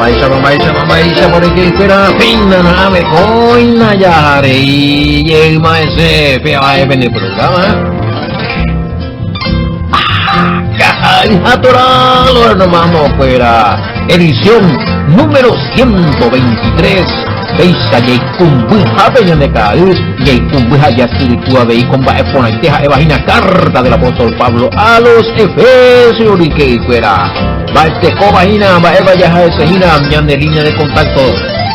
Mba'éichapa, mba'éichapa, mba'éichapa rekeikuéra péina na'ãme kóina jaharei jeýma hese péva pende programa. Natural, hermano-kuéra, edición número 123. Péicha jaikumbyhápe ñande ka'ay, jaikumbyha jasyryku avei ko mba'e porãite ha'éva hína carta del apóstol Pablo a los Efesios ryke'ykuéra. Mba'etekóva hína, mba'épa jaha'ese hína ñande línea de contacto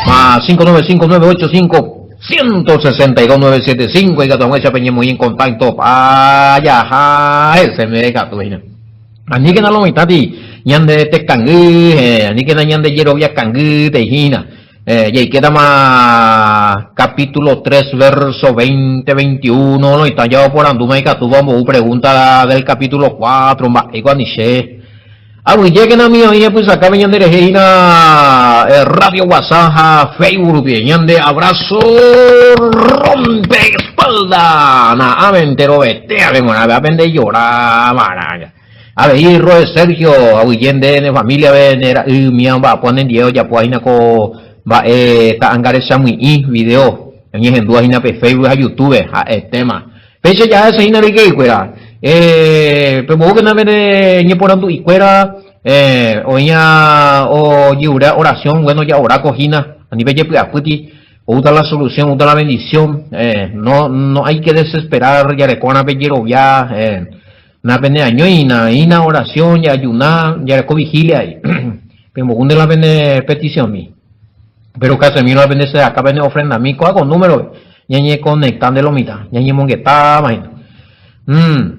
más 595 985 162 975 ikatu hag̃uáicha peñemoĩ en contacto pa jaha heseme katu hína. Aníkena lo mitãti ñande tekangy, aníkena ñande jerovia kangy tei hína. Jaikétama capítulo 3 verso 20, 21, lo mitã jaoporandúma ikatúva ombou pregunta del capítulo 4, mba'éiko ani che. Aguyjékena umi oĩ epysakápe ñande rehe hína Radio WhatsApp ha Facebook rupi. Ñande abrazo rompe espalda. Na'ãme enterovetéape g̃uarã, péa pende jora va'erã. Avei Roe Sergio, aguyje nde ne familia-pe, ne ra'y umíva omba'apóva nendive ojapóva hína ko mba'e ta'anga rechamyi'i, video, oñehendúva hína pe Facebook ha YouTube-pe, ha'etéma. Péicha jahese hína ryke'ykuéra. Pemboúkena pene ñeporandu'ikuéra, oĩva oje'ura oración, bueno ja'oráko hína, ani pejepy'apýti, oúta la solución, oúta la bendición, no, no hay que desesperar, jarekórã pejerovia, napeneañói hína, hína oración, ja'ayuna, jareko vigilia, pemboúnte la pene peticiónmi. Pero Casemiro la pende sedaka pene ofrendami, kóa ko número ñañeconecta nde lo mitã, ñañemongetáma hína. Mm.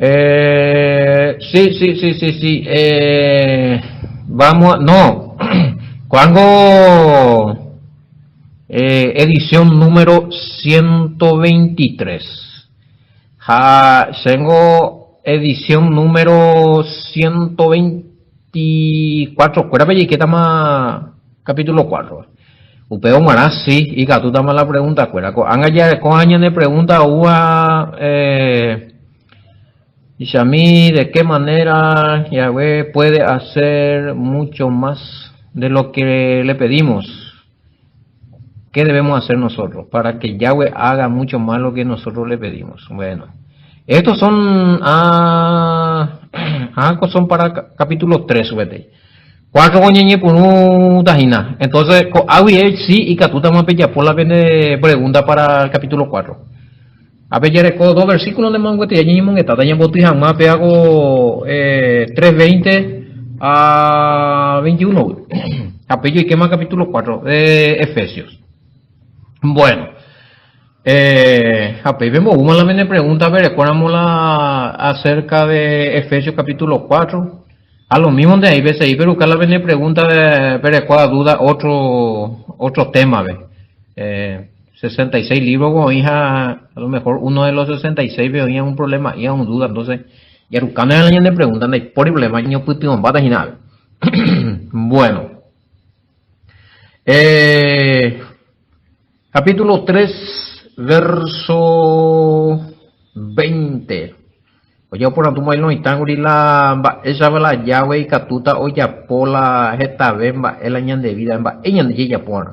Eh, sí, sí, sí, sí, sí. Eh, vamos a, no. Cuando eh, edición número 123. Ha chéngo edición número 124 kuérape jaikétama capítulo 4. Upévo g̃uarã si ikatútama la pregunta kuéra. Ko'ág̃a jarekóva ñane pregunta oúva eh, Ichami, ¿de qué manera Yahweh puede hacer mucho más de lo que le pedimos? ¿Qué debemos hacer nosotros para que Yahweh haga mucho más lo que nosotros le pedimos? Bueno, estos son, ah, ah, son para capítulo 3, vete. 4 oñeñepyrũta hína. Entonces, ko'águi sí ikatútama pejapo la pende pregunta para el capítulo 4. Ápe jareko dos versículo nemangueteha ñañemongetáta ñamboty hag̃ua péva ko 3:20 a 21-gui. Ha péi joikéma capítulo 4 de Efesios. Bueno, ha péi pemboúma la pene pregunta perekóramo la acerca de Efesios capítulo 4. A lo mismo nde ahí pesei peruka la pene pregunta perekóva duda otro, otro tema-pe. 66 libro oĩ ha a lo mejor uno de los 66 pe oĩ algún problema y algún duda, entonces jarukáne la ñane pregunta ndaipóri problema ñopytyvõmbáta hína ápe. Bueno. Eh, capítulo 3, verso 20. Ojaporandu mailo mitãkuri la mba'éichapa la Yahweh ikatúta ojapo la hetave mba'e la ñande vida, mba'e ñande jajapo va'erã.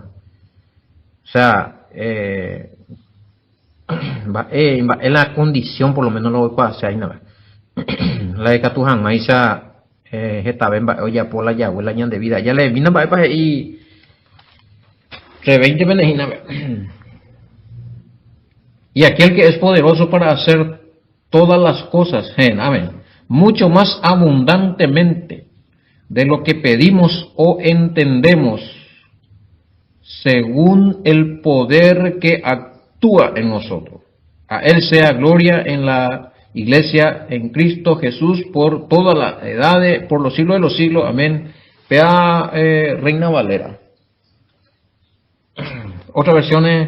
O sea, eh, mba'e, mba'e la condición por lo menos la oikuaase aínava. La ikatu hag̃uáicha eh, hetave mba'e ojapo la Yahweh la ñande vida. Jaleemína mba'épa he'i 3:20 pene hína. Y aquel que es poderoso para hacer todas las cosas, amén, mucho más abundantemente de lo que pedimos o entendemos, según el poder que actúa en nosotros. A Él sea gloria en la iglesia, en Cristo Jesús, por todas las edades, por los siglos de los siglos. Amén. Vea eh, Reina Valera. Otra versión es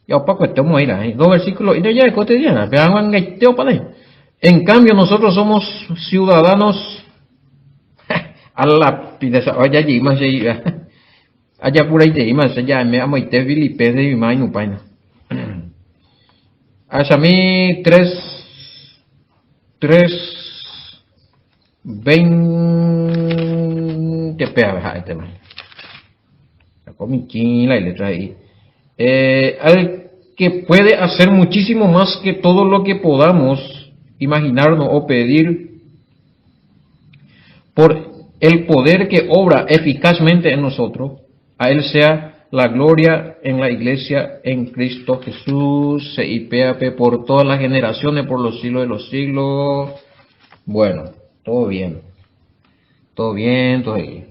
ya opakuete omoĩra, eh, dos versículos, y ya este día, En cambio, nosotros somos ciudadanos a la pidesa, oye, allí más, ajapuraiteíma, ya me amoite Filipe de ima inupáina. Achami 3, 3, 20. 20 pe ha'etéma. Sacó michĩ la letra he'i. Eh, al que puede hacer muchísimo más que todo lo que podamos imaginarnos o pedir por el poder que obra eficazmente en nosotros, a Él sea la gloria en la iglesia en Cristo Jesús, CIPAP, por todas las generaciones, por los siglos de los siglos. Bueno, todo bien. Todo bien, todo bien.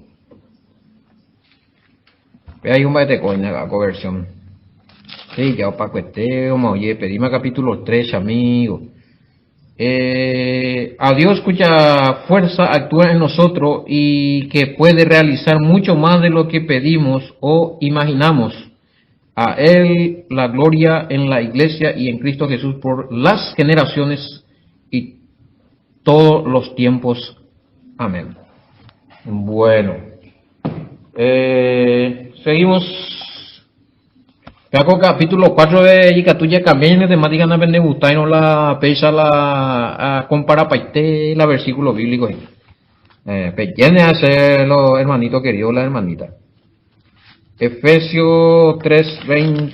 Pe hay un mba'eteko oĩna ko versión. Sí, ya opakuete, oye, pedima capítulo 3, amigo. Eh, a Dios cuya fuerza actúa en nosotros y que puede realizar mucho más de lo que pedimos o imaginamos. A Él la gloria en la iglesia y en Cristo Jesús por las generaciones y todos los tiempos. Amén. Bueno, eh, seguimos. Péa capítulo 4 de ikatu jakambia ñane temática napendegustáirõ la péicha la akomparapaite la versículo bíblico hína. Eh, pejéne a che los hermanito querido, la hermanita. Efesios 3:20,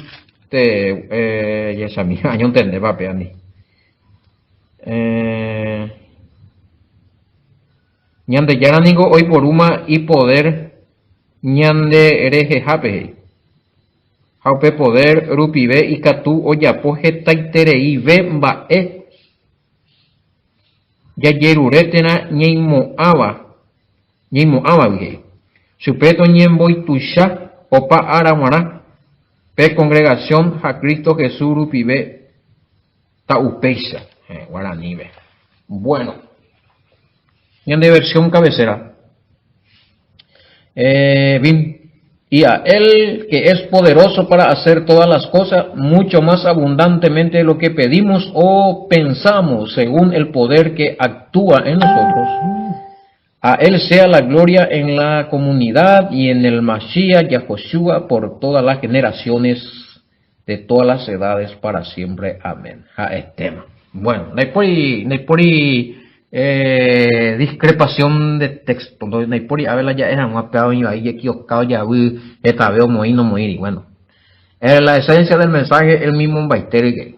eh, jahechami, añontendépa péa ni. Eh, Ñandejára niko oiporúma ipodér ñande rehehápe, he'i. Ha upe podér rupive ikatu ojapo hetaitereive mba'e jajerure térã ñaimo'ãva, ñaimo'ãvagui, he'i. Chupe toñemboituicha opa ára g̃uarã pe kongregasión ha Cristo Jesús rupive Ta upéicha, guaraníve. Bueno, ñande versión cabecera. Eh, bien. Y a Él que es poderoso para hacer todas las cosas mucho más abundantemente de lo que pedimos o pensamos, según el poder que actúa en nosotros. A Él sea la gloria en la comunidad y en el Mashiach Yahoshua por todas las generaciones de todas las edades para siempre. Amén. Ha'etéma. Bueno, ndaipóri, ndaipóri eh, discrepación de texto, ndaipóri ave la ja'e hag̃ua péva oĩ vai jekiokáo javy hetave omoĩ nomoĩri. Bueno, eh, la esencia del mensaje el mismo mbaite ryke'y.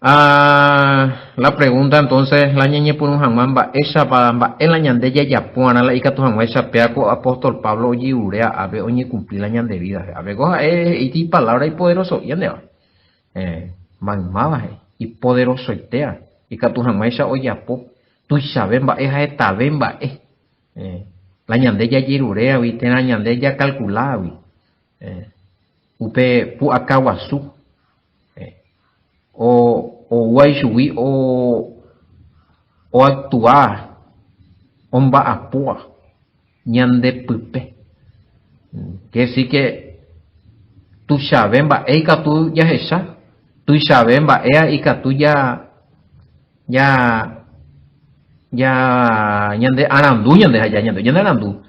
Ha la pregunta entonces la ñañepyrũ hag̃ua mba'éichapa mba'e la ñande jajapo arã la ikatu hag̃uáicha péa ko apóstol Pablo ojerurea ápe oñekumpli la ñande vida-pe. Ápe ko ha'e he'íti ipalabra ipoderoso'i ñandéva. Eh, maymáva he'i, ipoderosoitéva ikatu hag̃uáicha ojapo tuichave mba'e ha hetave mba'e eh, la ñande jajeruréagui térã ñande jakalkulágui eh, upe pu'aka guasu. Oúva ichugui oactua, omba'apóva ñande pype. Quiere decir que tuichave mba'e ikatu jahecha, tuichave mba'éva ikatu ja ja ja ñande arandu ñande ha ñande ñande arandu.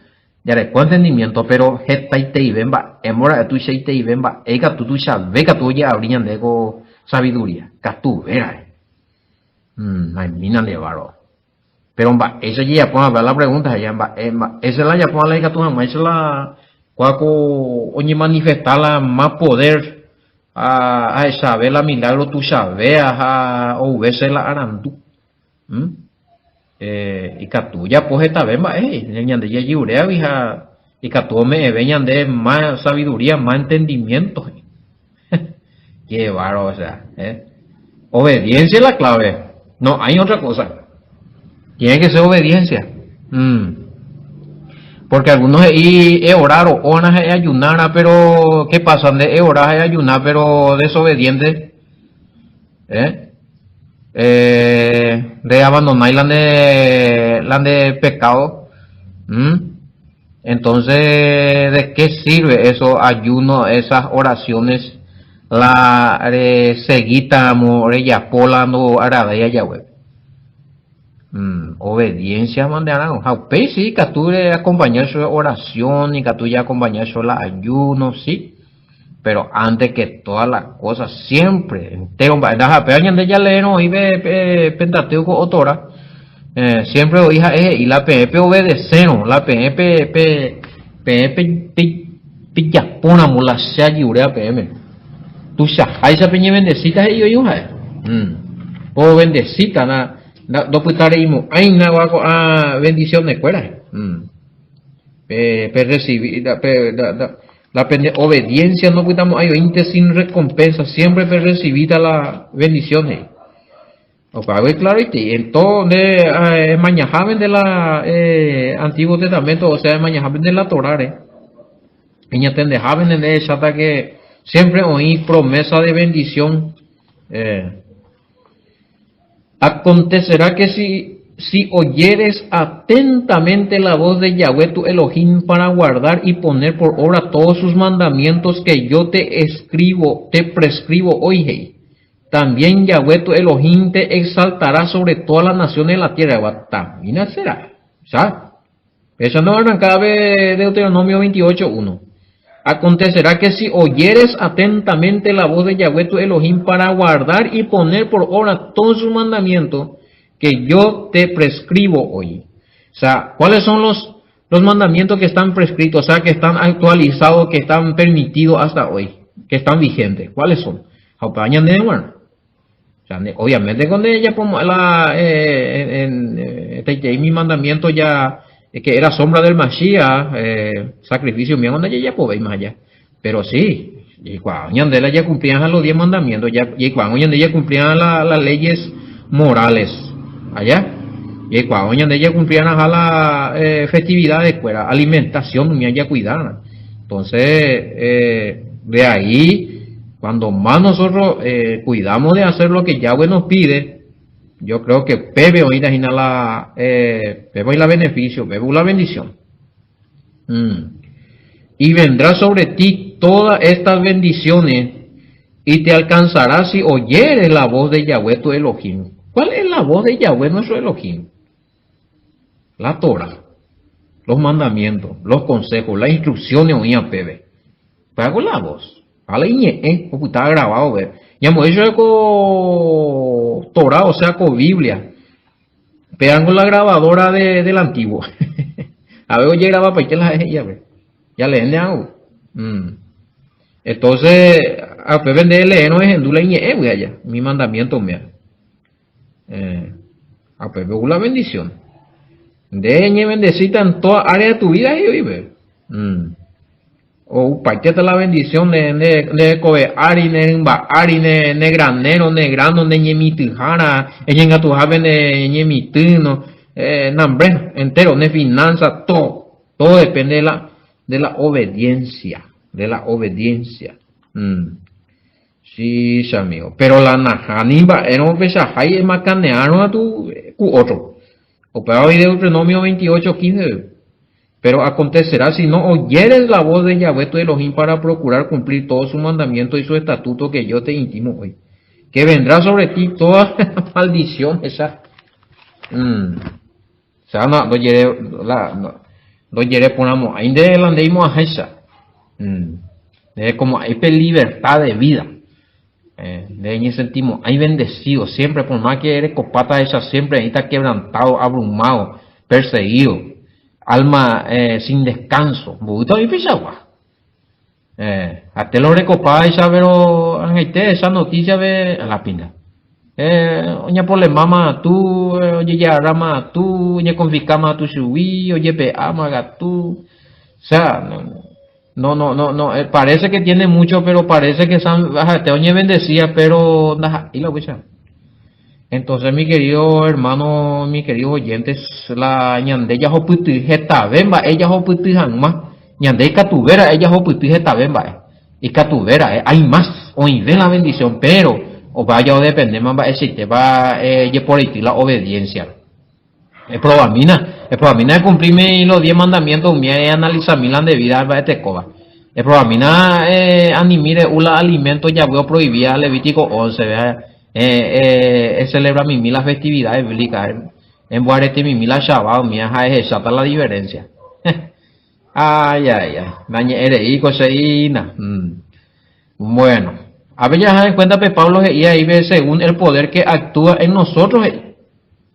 Jareko entendimiento, pero hetaiteive mba'e mbora'e tuichaiteive mba'e ikatu tuichave katu oje'abri ñande ko sabiduría. Katuve ra'e. Naimína nde bárbaro. Pero mba'éicha ojejapo hag̃ua la pregunta he'i mba'e mba'éicha la ojapo la ikatu hag̃uáicha la kua ko oñemanifesta la más poder ha ahechave la milagro tuichave ha ouve che la arandu. Ikatu ojapo hetave mba'e he'i ñande jajeruréagui ha ikatu ome'ẽve ñande más sabiduría, más entendimiento he'i. Qué bárbaro, o sea, ¿eh? Obediencia es la clave, no hay otra cosa. Tiene que ser obediencia. Mm. Porque algunos he'i eorar ro'óna ha eayunára, pero ¿qué pasa? Nde eorar ha eayuná, pero desobediente. ¿Eh? Eh, nde abandonái la nde, la nde pecado. ¿Mm? Entonces, ¿de qué sirve eso ayuno, esas oraciones la reseguítamo rejapo la ndoagradái ajaguépe? Mm, obediencia mandearã. Ha upéi sí, ikatu reacompañar chupe oración, ikatu jaacompañar chupe la ayuno, sí. Pero antes que todas las cosas, siempre, entero mba'e. Ndahapéva ñande jaleérõ oĩ pe Pentateuco o Torah. Eh, siempre oĩ ha'e he'i la peẽ pe obedecérõ, la peẽ pe, pe, peẽ pe, pe, pejapóramo la che ajiuréva peẽme. Tuichaháicha peñevendesíta he'i oĩvo ha'e. Mm. Pobendesíta, na, na, ndopytareimo'ãina ko'ã bendiciones-kuéra. Mm. Pe, pe recibi, pe, la, la, la pende obediencia ndopytamo'ãi oĩnte sin recompensa, siempre pe recibíta la bendición he'i. Opágui claroite, en todo nde emañahápe nde la eh, Antiguo Testamento, o sea, emañahápe nde la Torah-re, eñatendehápe nde echáta que siempre oĩ promesa de bendición. Eh, acontecerá que si, si oyeres atentamente la voz de Yahweh tu Elohim para guardar y poner por obra todos sus mandamientos que yo te escribo, te prescribo hoy, he'i. También Yahweh tu Elohim te exaltará sobre todas las naciones de la tierra. Guatamína será. Sa. Eso no arrancaba Deuteronomio 28.1. Acontecerá que si oyeres atentamente la voz de Yahweh tu Elohim para guardar y poner por obra todos sus mandamientos que yo te prescribo hoy. O sea, ¿cuáles son los, los mandamientos que están prescritos? O sea, que están actualizados, que están permitidos hasta hoy, que están vigentes. ¿Cuáles son? Ha upéva ñande g̃uarã. Obviamente ko nde japomo'ã la hetaiterei mi mandamiento ja que era sombra del Mashiach, sacrificio umíva ndajajapovéima aja. Pero sí, jaikuaa ñande la jacumplíaha los diez mandamientos, jaikuaa ñande jacumplíaha las leyes morales aja, jaikuaa ñande jacumplíaha la festividades kuéra, alimentación umíva jacuidarã. Entonces, de ahí Cuando más nosotros eh, cuidamos de hacer lo que Yahweh nos pide, yo creo que péve oĩta hína la, eh, péve oĩ la beneficio, péve la bendición. Mm. Y vendrá sobre ti todas estas bendiciones y te alcanzará si oyeres la voz de Yahweh tu Elohim. ¿Cuál es la voz de Yahweh nuestro Elohim? La Torah, los mandamientos, los consejos, las instrucciones oĩva péve. Péva ko la voz. Ha la iñe'ẽ opyta grabado pe. Ñamoĩ chupe ko Torah, o sea ko Biblia. Pévango la grabadora de, del antiguo. A ver ojegravapaite la ha'e he'ívape. Ya leénte hago. Mm. Entonces, a upépe nde leérõ ehendu la iñe'ẽgui aja, mi mandamiento umíva. Eh, ha upépe ou la bendición. Nde eñevendesíta en toda área de tu vida he'i oipe. Mm. Oupaitéta la bendición nde, nde, nde rekove ári, ne rymba ári, ne, ne granero, ne grano, ne ñemitỹhára, eñengatuhápe ne ñemitỹ, no, eh, nambre, entero, ne finanza, todo. Todo depende de la, de la obediencia, de la obediencia. Mm. Sí, che amigo. Pero la nahániri mba'érõ pechahái emakaneárõ katu ku otro. Upéva oĩ Deuteronomio 28, 15-pe. Pero acontecerá si no oyeres la voz de Yahweh tu Elohim para procurar cumplir todos sus mandamientos y sus estatutos que yo te intimo hoy, que vendrá sobre ti toda la maldición esa. Mm. O sea, no, ndojere, la, no, ndojere porãmo'ãi nde la ndeimo'ãháicha. Mm. Nderekomo'ãi pe libertad de vida. Eh, nde ñesentimo'ãi bendecido siempre, por más que erekopáta hecha siempre oĩta quebrantado, abrumado, perseguido, alma eh, sin descanso. Mboýta oĩ peichagua. Eh, ha te lo rekopáicha, pero ag̃aite esa noticia-pe la pinga. Eh, oñapolemáma katu, ojejagarráma katu, oñekonfiskáma katu chugui, ojepe'áma katu. O sea, no, no, no, no, eh, parece que tiene mucho, pero parece que san, ha'ete oñevendecía, pero ndaha'éi la upéicha. Entonces, mi querido hermano, mi queridos oyentes, la ñande jahopyty hetave mba'e jahopyty hag̃ua, ñande ikatuve ra'e jahopyty hetave mba'e, ikatuve ra'e, hay más, oĩve la bendición, pero vaya odependéma mba'eichaitépa eh, jeporeity la obediencia. Eprobamína, eprobamína ekumplimi los diez mandamientos umíva eanalizami la nde vida mba'etekóva. Eprobamína eh, animi re'u la alimento Yahweh oprohibíva Levítico 11, vea, eh, eh, ecelebramimi la festividades bíblicas, emboaretemimi la Shabbat umíva ha ehecháta la diferencia. Ay, ay, ay, nañe'ẽreíko che hína. Mm. Bueno, ápe jaha en cuenta pe Pablo he'i aípe según el poder que actúa en nosotros he'i.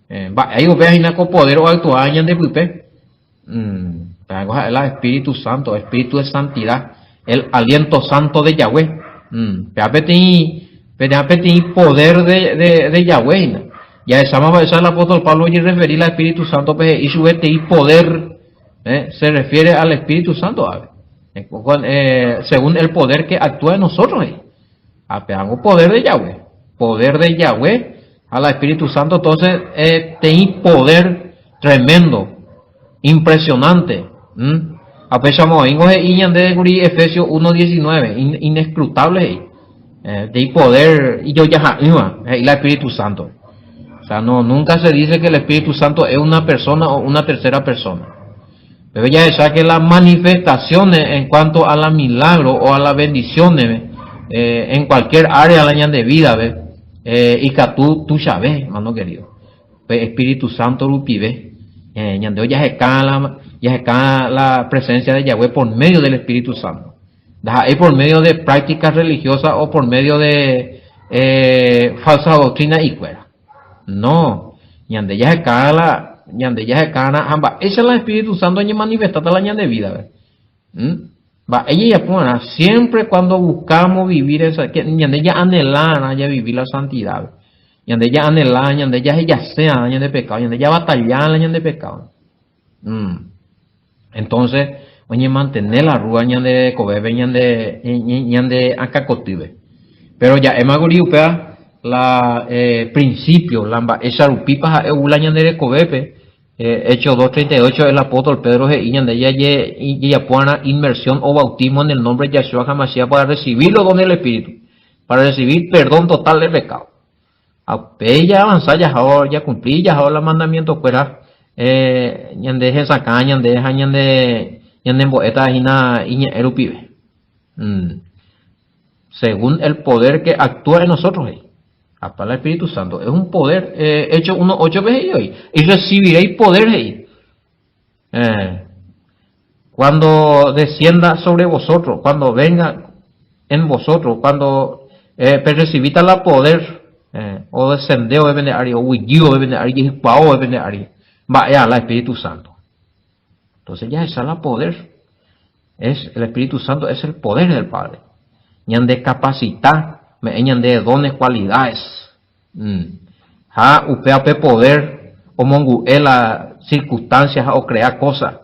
Mba'éi upéva hína ko poder oactuáva ñande pype? Pévako ha'e la Espíritu Santo, Espíritu de Santidad, el aliento santo de Yahweh. Péva peteĩ, péva peteĩ poder de, de, de Yahweh hína. Jahecháma mba'éicha el apóstol Pablo ojerreferi la Espíritu Santo-pe he'i chupe peteĩ poder, eh, se refiere al Espíritu Santo ave. Eh, según el poder que actúa en nosotros. Eh. Ha pévango poder de Yahweh. Poder de Yahweh ha la Espíritu Santo entonces eh, teĩ poder tremendo, impresionante. ¿Mm? Ha upéichamo oĩngo he'i ñande kuri Efesios 1.19, in, inescrutable he'i. Eh, teĩ poder ijojaha'ỹva, he'i la Espíritu Santo. O sea, no, nunca se dice que el Espíritu Santo es una persona o una tercera persona. Pero jahecha que las manifestaciones en cuanto a la milagro o a las bendiciones eh, en cualquier área la ñande vida ve, eh, ikatu tuichave, hermano querido. Pe Espíritu Santo rupive, eh, ñande ojaheka la, jaheka la presencia de Yahweh por medio del Espíritu Santo. Ndaha'éi por medio de prácticas religiosas o por medio de eh, falsa doctrina ikuéra. No, ñande jaheka la, ñande jahekárã ha mba'éicha la Espíritu Santo oñemanifestáta la ñande vida-pe. ¿Mm? Mba'e jajapo'arã siempre cuando buscamos vivir esa, que ñande ja'anhela'arã javivi la santidad-pe. Ñande ja'anhela'arã, ñande jahejase'arã ñande pecado, ñande jabatalla'arã la ñande pecado. ¿Mm? Entonces, oñemantene la rúa ñande rekovépe, ñande, ñande akãkotýpe. Pero ja'éma kuri upéva la eh, principio, la mba'éicha rupípa ha'e ou la ñande rekovépe. Eh, Hechos 2.38 el apóstol Pedro he'i ñande jajapo'arã inmersión o bautismo en el nombre de Yahshua HaMashiach para recibir los dones del Espíritu, para recibir perdón total del pecado. Ha upéi jaavansa jahávo jakumpli jahávo la mandamientokuéra ñande hesakã ñande ha ñande ñanembo'éta hína iñe'ẽ rupive. Según el poder que actúa en nosotros he'i. Apa la Espíritu Santo es un poder Hechos 1.8 pe he'i oĩ. Y recibiréis poder he'i. Cuando descienda sobre vosotros, cuando venga en vosotros, cuando eh, perrecibita la poder, eh, o descende o pende ári, oguejy o pende ári, jehykuaa o pende ári, mba'e ala Espíritu Santo. Entonces jahecha la poder. Es, el Espíritu Santo es el poder del Padre. Ñande capacita, me'ẽ ñande dones, cualidades. Ha upéva pe poder omongu'e la circunstancia ha ocrea cosa.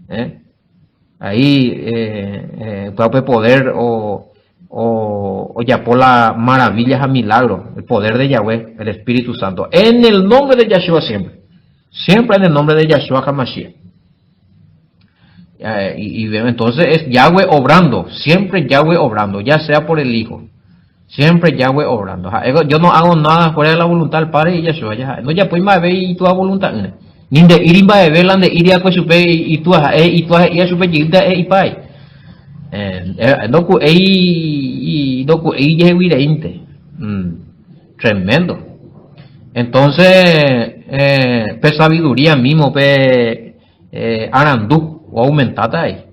Eh? Ahí eh, eh, upéva pe poder o, o, ojapo la maravilla ha milagro, el poder de Yahweh, el Espíritu Santo. En el nombre de Yahshua siempre. Siempre en el nombre de Yahshua HaMashiach. Eh, y, y entonces es Yahweh obrando, siempre Yahweh obrando, ya sea por el Hijo. Siempre Yahweh obrando. Yo no hago nada fuera de la voluntad del Padre y Yahshua. Ya, no ya pues mba'eve itúa voluntad ỹre. Ni nde'íri mba'eve la nde'íri akue chupe itúa ha'e itúa he'íva chupe jeýnte ha'e ipái. Eh, eh, ndoku'éi ndoku'éi ijehegui reínte. Mm, tremendo. Entonces, eh, pe sabiduría mismo, pe eh, arandu oaumentáta ahí.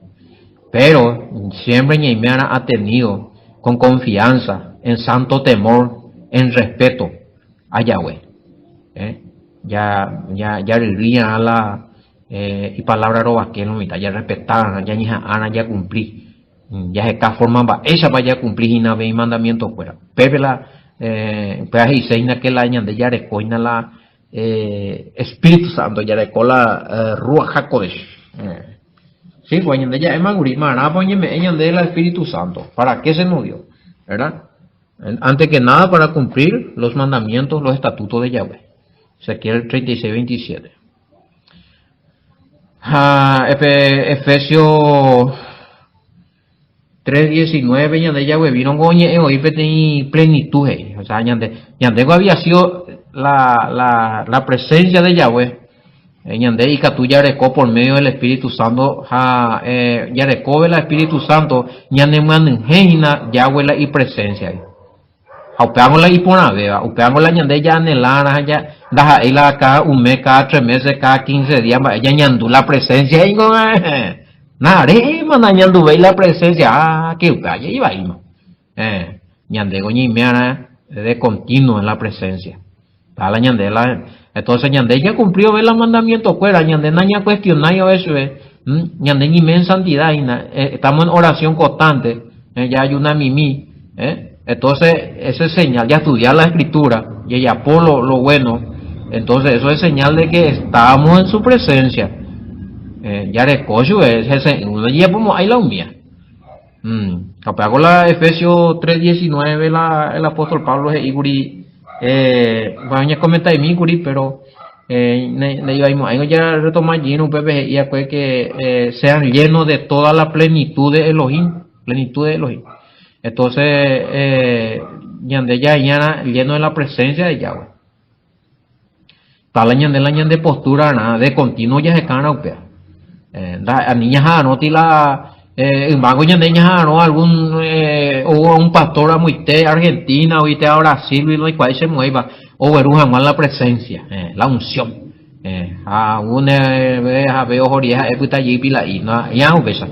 Pero siempre ñaime arã atenido con confianza, en santo temor, en respeto a Yahweh. Eh, ja, ja, jaryrýi arã la eh, ipalabra rovake lo mitã, jarrespeta arã, jañeha'ã arã jakumpli, jaheka forma mba'éichapa jakumpli hína pe imandamiento kuéra. Upépe la, eh, upéva he'ise hína que la ñande jareko hína la eh, Espíritu Santo, jareko la eh, Ruach HaKodesh. Eh. Sí, pues ñande ja'éma kuri, marãpa oñeme'ẽ ñande la Espíritu Santo, para qué se nos dio, verdad? Antes que nada para cumplir los mandamientos, los estatutos de Yahweh. Ezequiel 36, 27. Ha Efesios 3.19 ñande jaguevírõngo oñe'ẽ oĩ peteĩ plenitud he'i. O sea, ñande, ñandéko había sido la, la, la presencia de Yahweh. Eh, ñande ikatu jareko por medio del Espíritu Santo ha eh, jarekóve la Espíritu Santo ñanemyanyhẽ hína Yahweh la ipresencia. Ha upévango la iporãvéva, upévango la ñande ja'anhelárã ha ja ndaha'éi la káda un mes, káda tres meses, káda quince días mba'e ñañandu la presencia he'ingo na'aréma nañanduvéi la presencia, ah, ke upéva jey ivaíma. Héẽ, ñandéko ñaime'arã de continuo en la presencia. Tala ñande la, entonces ñande ya cumplió ve la mandamiento kuéra, ñande nañacuestionái ove chupe, ñande ñime en santidad hína, estamos en oración constante, ya ayuna mimi, entonces ese es señal, ya estudiar la escritura, jajapo lo, lo bueno, entonces eso es señal de que estamos en su presencia. Jareko chupe, uno jajapomo'ãi la umía. Ha upéva la Efesios 3:19 la el apóstol Pablo he'i kuri, bueno, ñakomenta'imi kuri, pero ndaivaimo'ãingo ja retoma jeýrõ upépe he'i va'ekue que sean llenos de toda la plenitud de Elohim, plenitud de Elohim. Entonces, ñande jaĩarã lleno de la presencia de Yahweh. Ta la ñande la ñande postura rã de continuo jahekárã upéva. Ani ñaha'arõti la ymáko ñande ñaha'arõ algún ou un pastor amoite Argentina oite a Brasil-gui noikuaái che moĩva ogueru hag̃ua la presencia, la unción. Ha algún jave oho rire ha'e pyta jey pila'i. Ña upéicha.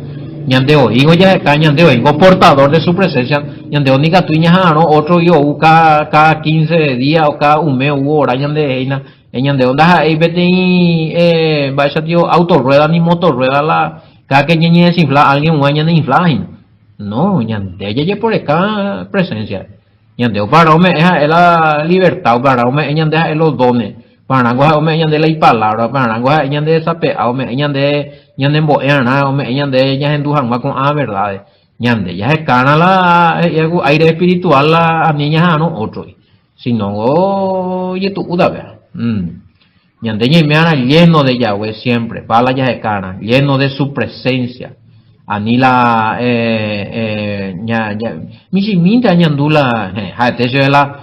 Ñande oĩngo jaheka, ñande oĩngo portador de su presencia, ñande onikatúi ñaha'arõ otro gui ou cada 15 día o cada un mes ou ora ñanderehe hína. Ñande ndaha'éi peteĩ mba'éicha tio auto rueda ni moto rueda la cada que ñañedesinfla alguien g̃uarã ñaneinfla hína. No, ñande jajeporeka presencia. Ñande oparã ome'ẽ ha'e la libertad, oparã ome'ẽ ñande ha'e los dones. Parãngo ha'e ome'ẽ ñande la ipalabra, parãngo ha'e ñande desape'a, ome'ẽ ñande ñanembo'earã, ome'ẽ ñande ñahendu hag̃ua ko'ã verdades. Ñande jahekárã la he'íva aire espiritual la ani ñaha'arõ ótrogui, sino ojetu'úta péva. Ñande ñaime'arã lleno de Yahweh siempre, pa la jahekárã, lleno de su presencia. Ani la michĩmínte añandu la ha'ete chéve la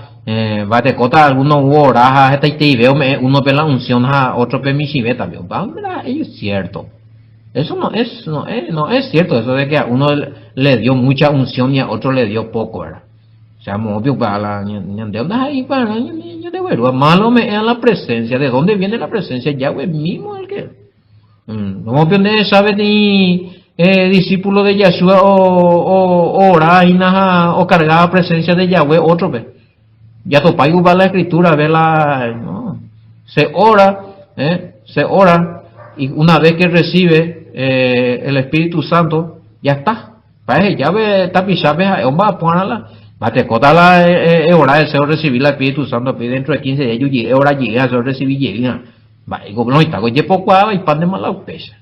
mba'etekóta alguno hubo ora ha hetaiteive ome'ẽ uno-pe la unción ha otro-pe michĩve también. Upéva ndaha'éi cierto. Eso no es, no es, no es cierto eso de que a uno le dio mucha unción y a otro le dio poco, ¿verdad? O sea, moõpi upéva la ñande ndaha'éi upevarã ñandeguerúva. Malo ome'ẽ la presencia. ¿De dónde viene la presencia? Yahweh mismo el que... Moõpi ondehecha peteĩ discípulo de Yahshua oora hína ha okargáva presencia de Yahweh ótrope. Jatopái upa la escritura ve la... No. Se ora, se ora y una vez que recibe el Espíritu Santo, ya está. Mba'e pe tapichápe ha'e omba'apo la Mbatekóta la ora hese orrecibi la Espíritu Santo pe dentro de 15 días jey ora jey hese orrecibi jey ha mba'éiko noĩta ko jepokuaa vaipa ndéma la upéicha.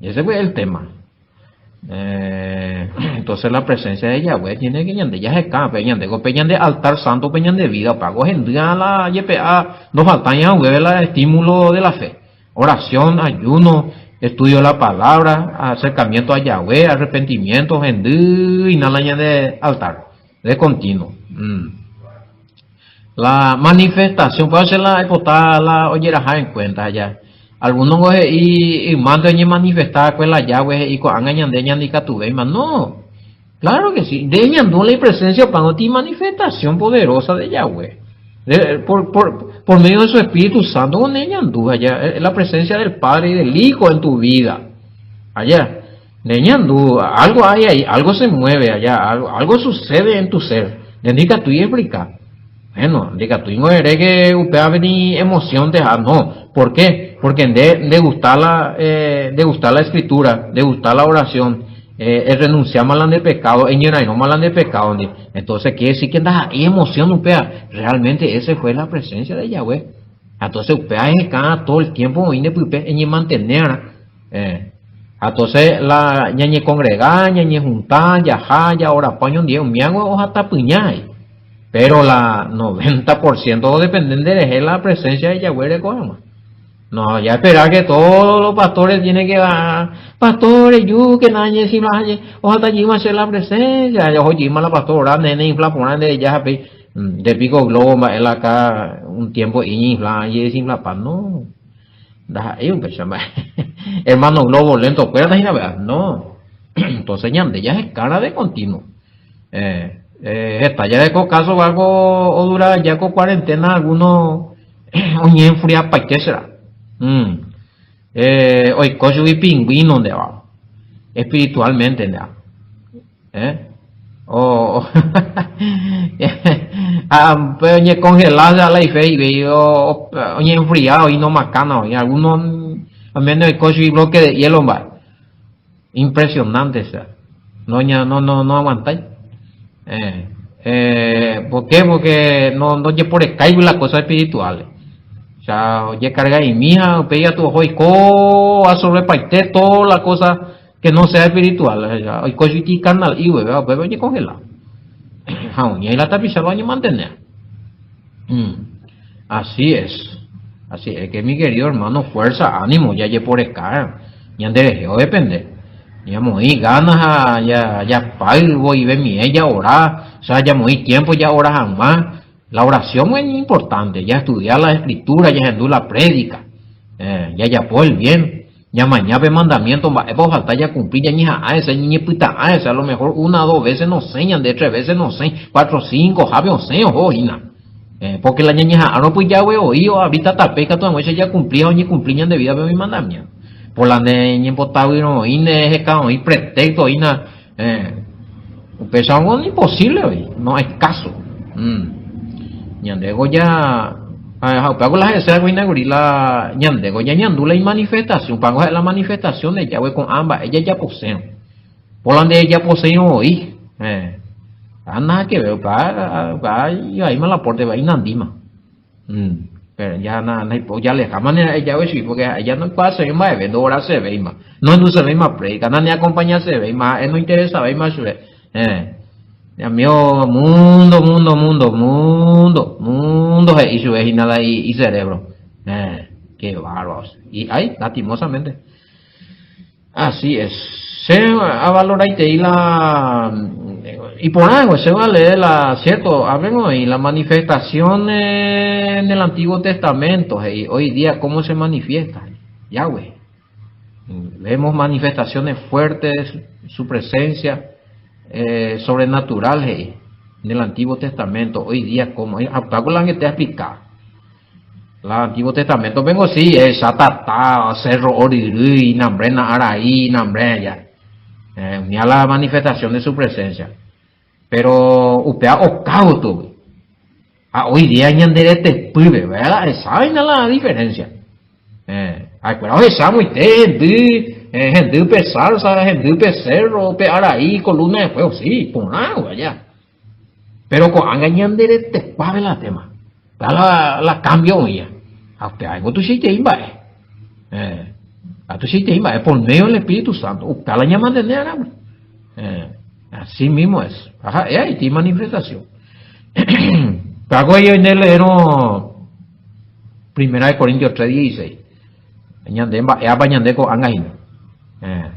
Ese fue el tema. Entonces la presencia de Yahweh tiene que ñande jaheka pe ñande ko pe ñande altar santo pe ñande vida opago hendy la jepe'a ndofaltái haguéve la estímulo de la fe. Oración, ayuno, estudio de la palabra, acercamiento a Yahweh, arrepentimiento, hendy hína la ñande altar de continuo. La manifestación, puede ser la aipota la ojeraha en cuenta allá. Algunos ngo he'i ymánte oñemanifesta va'ekue la Yahweh he'i ko'ág̃a ñande ñandikatuvéima. No, claro que sí. Nde eñandu la ipresencia opág̃oti manifestación poderosa de Yahweh. De, por, por, por medio de su Espíritu Santo ngo ne eñandu allá la presencia del Padre y del Hijo en tu vida. Allá, ne eñandu, algo hay ahí, algo se mueve allá, algo, algo sucede en tu ser. Nde ndikatúi explica. Bueno, ndikatúingo ere que upéva peteĩ emoción ndeha, no. ¿Por qué? Porque nde ndegusta la, eh, ndegusta la escritura, ndegusta la oración, eh, errenunciáma la nde pecado, eñorairõma la nde pecado ndi. Entonces quiere decir que ndaha'éi emoción upéva, realmente ese fue la presencia de Yahweh. Entonces upéva ehekã todo el tiempo oĩ nde pype eñemantenearã. Eh, entonces la ñañecongrega, ñañehunta, jaha, jaorapa oñondive, umíago ohatapyña. Pero la 90% depende nderehe la presencia de Yahweh reko hag̃ua. No, ya esperar que todos los pastores tienen que ah, pastores, yu que nañe si mañe, ojalá yima che la presencia, ya ojo yima la pastora, nene infla porã nde ya pe de pico globo mba'e la acá un tiempo iñinfla, y desinfla pa no. Ndaha'éi upéicha mba'e. Hermano globo lento kuéra hína vea. No. Entonces ñande jahekára de continuo. Eh, eh, heta jareko caso algo odura aja ko cuarentena alguno oñe'enfriapaite será. Mm. Eh, oiko chugui pingüino ndéva. Espiritualmente ndéva. Eh? O ha pe oñecongelá ya la ife ivéi oñenfriá oĩ nomakãna oĩ alguno amene oiko chugui bloque de hielo mba'e. Impresionante sea. No ña no no no aguantái. Eh, eh, ¿por qué? Porque no ndojeporekáigui la cosa espirituales. O sea, ojecarga'imi ha upéi katu oho oiko asorrepaite toda la cosa que no sea espiritual, oiko chugui carnal'i upéva, upépe oñecongela. Ha oñe'ẽ la tapicha la oñemantenea. Mm. Así es. Así es que mi querido hermano, fuerza, ánimo, jajeporeka, ñanderehe odepende. Ñamoĩ ganas ha japáy voivemie jaora, o sea, ñamoĩ tiempo jaora hag̃ua. La oración es importante, jaestudia la escritura, jahendu la prédica, eh, jajapo el bien, ñamaña pe mandamiento, mba'épa ofalta jacumpli, ñañeha'ã hese, ñañepyta'ã hese, a lo mejor una o dos veces nosẽi ñande, tres veces nosẽi, cuatro, cinco hápe osẽ oho hína. Eh, porque la ñañeha'ãrõ pyjave voi oavríta tape ikatu hag̃uáicha jacumpli ha oñecumpli ñande vida-pe umi mandamiento. Por la ne ñembotavyrõ oĩ, ne heka oĩ pretexto oĩna, Eh, upéicharõ imposible voi, no hay caso. Mm. Ñandéko ja ha upévako la hese hína kuri la ñandéko ñañandu la imanifestación, upévako ha'e la manifestación de Yahweh ko'ã mba'e jajaposérõ. Por la ndejaposéirõ voi, eh, ha nahakeve upéva upéva ivaíma la pórte, inandíma. Pero ya na, na, ojalejámane ra'e jave chugui, porque ha'e ja ndoikuaasevéi mba'eve, ndohorasevéima, nohendusevéima prédika, naneakompañasevéima, ha'e nointeresavéima chupe. Eh, amigo, mundo, mundo, mundo, mundo, mundo he'i chupe hína la icerebro. Eh, qué bárbaro. Y ay, lastimosamente. Así es. Che avaloraitei la iporãngo, che vale la cierto, hablen hoy la manifestación en el Antiguo Testamento, he'i, hoy día cómo se manifiesta Yahweh. Vemos manifestaciones fuertes, su presencia eh, sobrenatural, he'i, en el Antiguo Testamento, hoy día cómo, ha la que te explica. La Antiguo Testamento pengo si ehecha tata, cerro oryrýi, nambre na arai, nambre allá. Eh, unía la manifestación de su presencia. Pero upéva oka gotyo. Ha hoy día ñande retepýpe, ¿verdad? Esa la diferencia. Eh, ha'ekuéra ohecha moite hendy, eh, hendy pe zarza, hendy pe cerro, pe arai, columna de fuego, sí, porã allá. Péro ko'ág̃a ñanderetekuápe la téma, upéva la, la kámbio oĩva. Ha upéva tuichaitei mba'e. Eh, ha tuichaitei mba'e por medio del Espíritu Santo. Upéva la ñamantene va'erã. Eh, así mismo es. Ha ha'e haiti manifestación. Upéva ko oine leerõ Primera de Corintios 3:16. Ñande mba'épa ñande ko'ág̃a hína. Eh.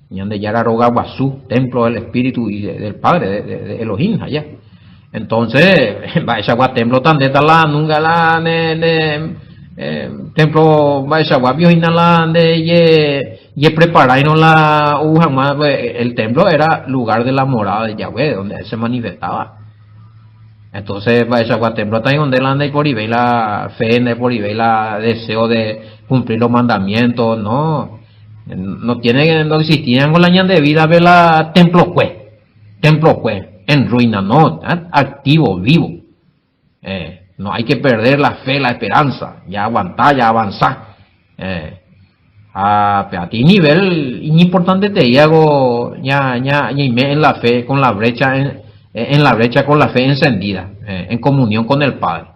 Ñandejára róga guasu, templo del Espíritu y del Padre, de, de Elohim, allá. Entonces, mba'eichagua templo ta ndéta la nunca la ne, ne eh, templo mba'eichagua pio hína la nde je, je preparáirõ la ou hag̃ua, el templo era lugar de la morada de Yahweh, donde él se manifestaba. Entonces, mba'eichagua templo ta nde la ndaiporivéi la fe, ndaiporivéi la deseo de cumplir los mandamientos, no. No tiene, no existían la ñande vida ve la templo kue, templo kue, en ruina, no, activo, vivo. Eh, no hay que perder la fe, la esperanza, ya aguantá, ya avanzá. Eh, ha pe ati nivel iñimportantetei hago ña, ña, ñaime en la fe, con la brecha, en, en la brecha con la fe encendida, eh, en comunión con el Padre.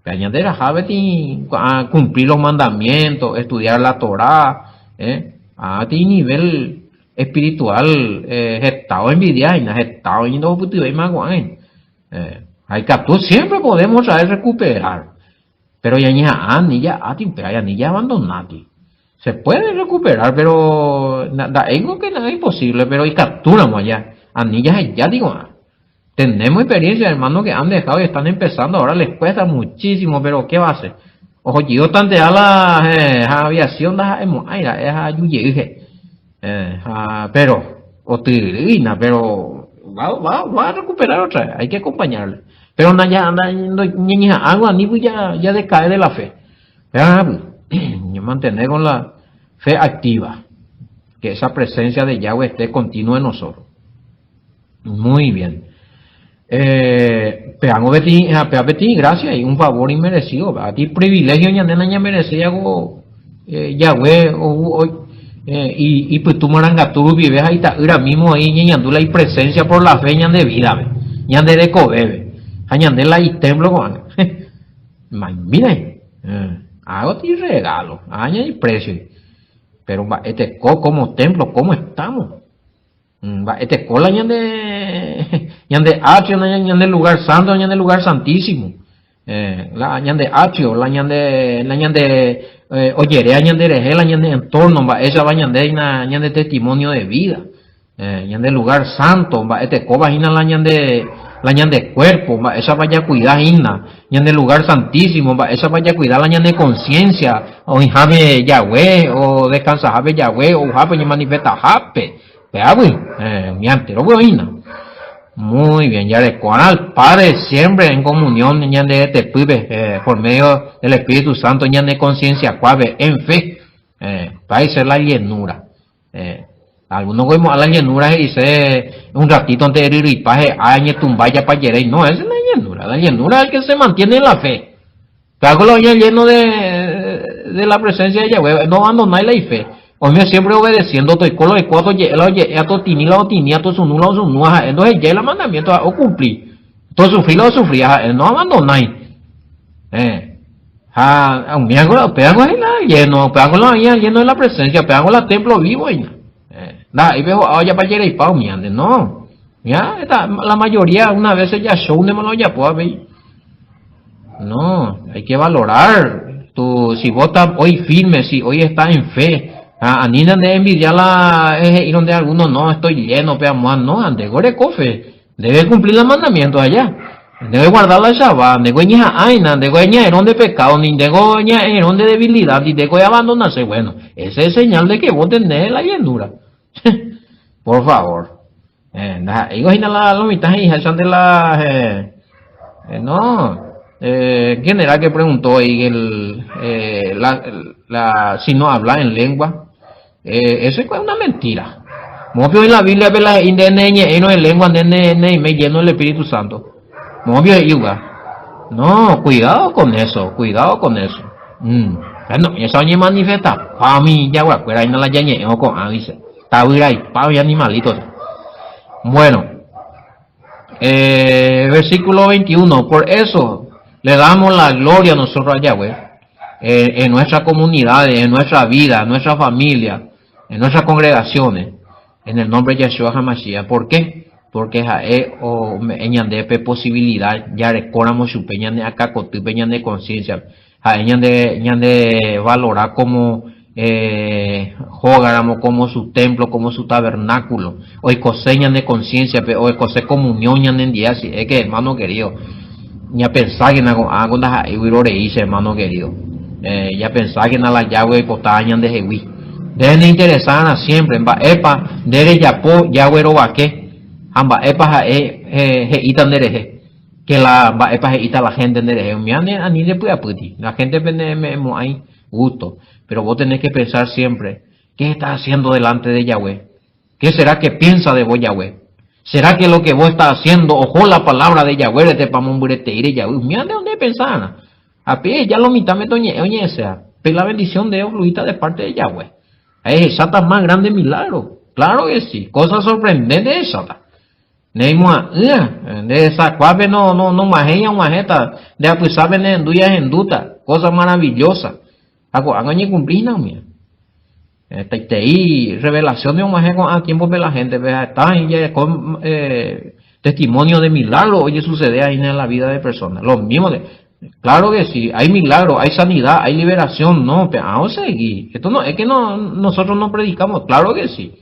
Pe ñande raha peteĩ a cumplir los mandamientos, estudiar la Torá, eh, ha peteĩ nivel espiritual eh, heta oenvidia hína, heta oĩ ndohupytyvéima ko'ág̃a eh, ha ikatu siempre podemos otra vez recuperar, pero ñañeha'ã ani ja'áti upéva, ani jaabandonáti. Se puede recuperar, pero nda'éiko que nada imposible, pero ikatúramo aja, ani jahejáti ko'ág̃a. Tenemos experiencia, hermano, que han dejado y están empezando, ahora les cuesta muchísimo, pero ¿qué va a hacer? Oho tantea la eh, aviación ndaha'emo'ãi ra'e ha aju jey eh, ha, pero otyrýina, pero va, va, va a recuperar otra vez, hay que acompañarle. Pero na ya anda ñañeha'ãgo ani ya, ya decae de la fe. Mantener con la fe activa, que esa presencia de Yahweh esté continua en nosotros. Muy bien. Eh, peango peteĩ, ha pea peteĩ gracia y un favor inmerecido, ati privilegio ñande nañamerecéi hago eh, Yahweh ou oi, eh, i, ipytu marangatu rupive ha ita'ýra mismo oĩ ñañandu la ipresencia por la fe ñande vida-pe, ñande rekovépe, ha ñande la itemplo ko'ág̃a. Maimína, eh, hago ti regalo, aña iprecio, pero mba'eteko como templo, ¿cómo estamos? Mba'eteko la ñande ñande atrio, ñande lugar santo, ñande lugar santísimo. Eh, la ñande atrio, la ñande la ñande eh, ojerea ñande rehe, la ñande entorno, mba'éichapa ñande hína ñande testimonio de vida. Eh, ñande lugar santo, mba'etekópa hína la ñande la ñande cuerpo, mba'éichapa jakuida hína, ñande lugar santísimo, mba'éichapa jakuida la ñane conciencia, oĩháme Yahweh, o descansahápe Yahweh, ouhápe oñemanifestahápe. Peágui, umi antéro oĩna. Muy bien, jareko'arã al Padre siempre en comunión ñande retepýpe, eh, por medio del Espíritu Santo ñane conciencia kuápe, en fe, eh, paise la llenura. Eh, alguno oimo'ã la llenura he'ise un ratito ante ryryipa he'a ñetumba japajeréi. No, esa es la llenura. La llenura es el que se mantiene en la fe. Claro lo oña lleno de, de la presencia de Yahweh, no abandonáis la fe. Oime siempre obedeciendo, toiko lo oiko, toje'e la oje'e, totini la otini, tosunu la osunu, ha'e ndohejái la mandamiento, ha'e ocumpli. Tosufri la osufri, ha'e no abandonáis. Eh. Ha umíango upévango hína lleno, upévango la oĩva lleno de la presencia, upévango la templo vivo hína. Eh, ndaha'éi pe ho'a ojapajereipa umíante, no. Ya, esta, la mayoría una vez ya show ndéma la ojapo avei. No, hay que valorar tu, si vos estás hoy firme, si hoy estás en fe, ha, ani nde envidia la he'írõ nde alguno, no, estoy lleno, pe amoa, no, ndéko reko fe, debe cumplir la mandamiento allá. Debe guardar la Shabbat, ndéko eñeha'ãina, ndéko eñe'ẽrõ nde pecado, ni ndéko eñe'ẽrõ nde debilidad, ni ndéko eabandonase, bueno, ese es señal de que vos tenés la llenura. Por favor. Eh, ndaha'éiko hína la lo mitã he'iháicha nde la eh, eh, no. Eh, ¿quién era que preguntó ahí el, eh, la, la, si no habla en lengua? Eh, eso es una mentira. Mópio en la Biblia pe la he'i nde neñe'ẽirõ en lengua nde ne neime lleno del Espíritu Santo. Mópio he'i uga. No, cuidado con eso, cuidado con eso. Mm. Bueno, esa oñemanifesta pa umi jaguakuéra hína la jañe'ẽvo ko'ã dice. Tavyraipa umi animalitos. Bueno, eh, versículo 21, por eso le damos la gloria nosotros a Yahweh eh, en nuestra comunidad, en nuestra vida, en nuestra familia, en nuestras congregaciones, en el nombre de Yahshua HaMashiach. ¿Por qué? Porque ha'e ome'ẽ ñandéve posibilidad jarekóramo chupe ñane akãkotýpe ñane conciencia. Ha'e ñande ñande valora como eh, hógaramo, como su templo, como su tabernáculo. Oikose ñane conciencia-pe, oikose comunión ñanendie, así es que hermano querido, ñapensákena ko'ã ko ndaha'éigui rorei che hermano querido. Eh, ñapensákena la Yahweh oipotáva ñandehegui. Nde neinteresárã siempre mba'épa nde rejapo Yahweh rovake ha mba'épa ha'e he'íta nderehe. Que la mba'épa he'íta la gente nderehe umi ani ani ndepy'apýti. La gente pe neme'ẽmo'ãi gusto. Pero vos tenés que pensar siempre, ¿qué estás haciendo delante de Yahweh? ¿Qué será que piensa de vos Yahweh? ¿Será que lo que vos estás haciendo oho la palabra de Yahweh retepa mombyreteíre Yahweh? Umi ande onde pensarã. Ha pe eja lo mitãme toñe'ẽ oñe'ẽsea. Pe la bendición de ofluíta de parte de Yahweh. Ha ehecháta más grande milagro. Claro que sí. Cosa sorprendente ehecháta. Neimo'ã'ỹa, nde hesakuápe no no nog̃uahẽi ag̃uahẽta, nde apysápe ne hendúi ahendúta, cosa maravillosa. Ha ko'ág̃a oñekumpli hína umíva. Hetaitei revelación og̃uahẽ ko'ã tiempo-pe la gente-pe ha heta oĩ jareko testimonio de milagro ojesucedea hína en la vida de persona. Lo mismo de, claro que sí, hay milagro, hay sanidad, hay liberación, no, pe osegi. Esto no es que no, nosotros no predicamos, claro que sí.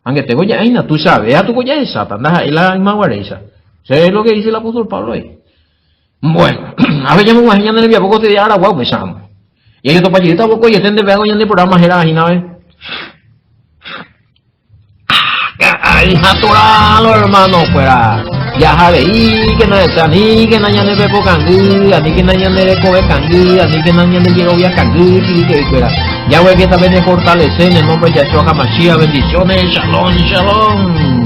Angetéko ja'éina, tuichave ha tuko jahecháta, ndaha'éi la ymaguaréicha. Che lo que dice el apóstol Pablo ahí. Bueno, a ver ñamog̃uahẽ ñane rembiapo ko día aragua upéicha ramo. Jajotopa jeýta vokoiete nde peágo ñande programa héra hína ve. Karai ha torá lo hermano kuéra. Jahaveíkena hese, aníkena ñane pepo kangy, aníkena ñande rekove kangy, aníkena ñande jerovia kangy, chirike'ykuéra. Yahweh que ta pene fortalece en el nombre de Yahshua HaMashiach. Bendiciones, shalom, shalom.